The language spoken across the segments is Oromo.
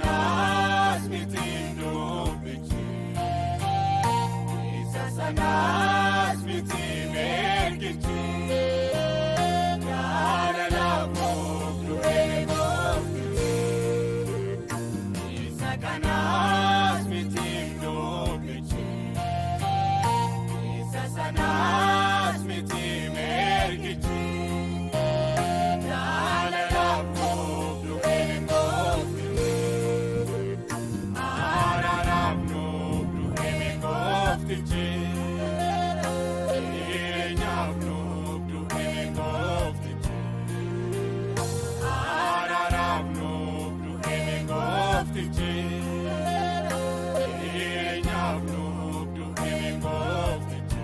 Kanaas miti dubbichi, isa sanaas miti mirgichi, jaalalaaf nuuf du'e gooftichi. Isa kanaas miti dubbichi, isa sanaas miti mirgichi, jaalalaaf nuuf du'e gooftichi. Araaraaf nuuf du'e gooftichi. Jireenyaaf nuuf du'e gooftichi. Araaraaf nuuf du'e gooftichi. Jireenyaaf nuuf du'e gooftichi.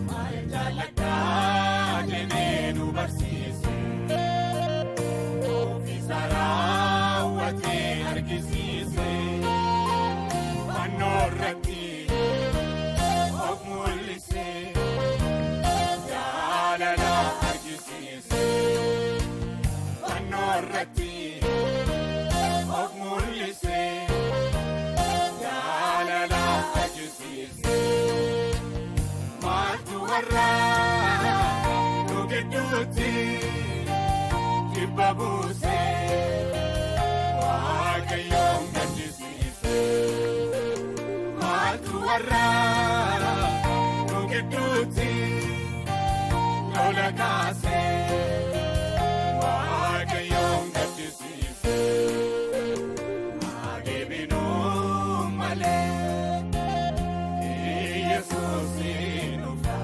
Maal jaalladhaa jedhee nu barsiise. Ofiisa raawwatee argisiise. Fannoo irratti of mul'ise. Jaalala argisiise. Fannoo irratti of mul'ise. Jaalala argisiise. Maaltu warra nu gidduutti jibba buuse, Waaqayyoon gaddisiise? Maaltu warra nu gidduutti lola kaase, Waaqayyoon gaddisiise? Adeeminuu malee Yesuus dhufa.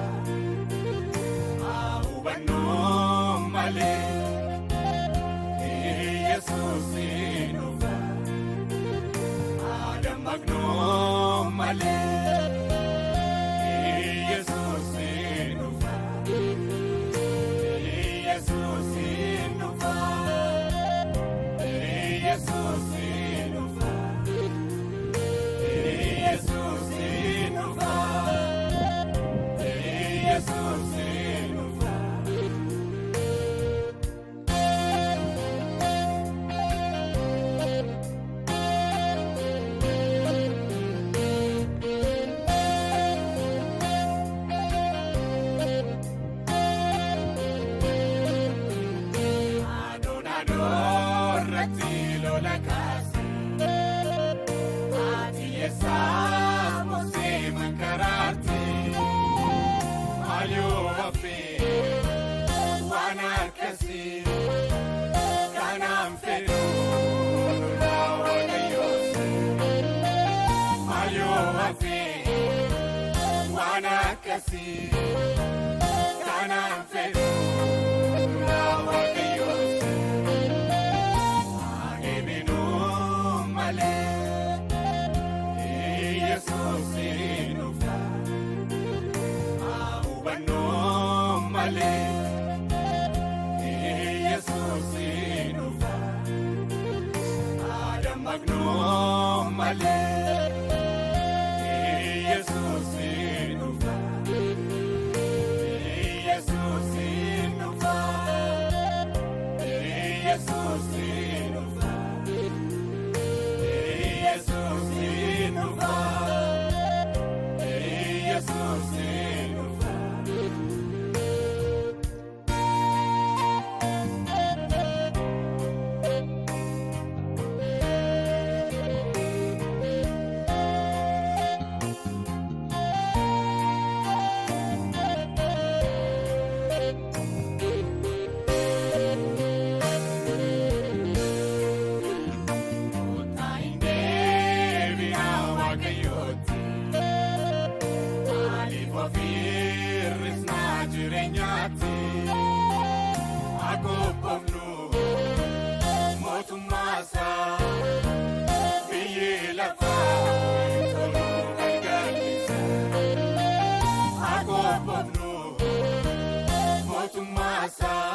Hubannoo malee Yesuus dhufa. Dammaqnoo malee Yesuus dhufa. Yesuus dhufa. Yesuus dhufa. Yesuus dhufa. Yesuus dhufa. Adoon adoorratti lola kaase. Ati eessaas moosee mankaraarte? Maal yoo hafee waan akkasii kanaan fedhu nurraa Waaqayyoos? Maal yoo hafee waan akkasii kanaan fedhu nurraa Waaqayyoos? Adeeminuu malee Yesuus dhufa. Hubannoo malee Yesuus dhufa. Dammaqnoo malee Yesuus dhufa. Baasa.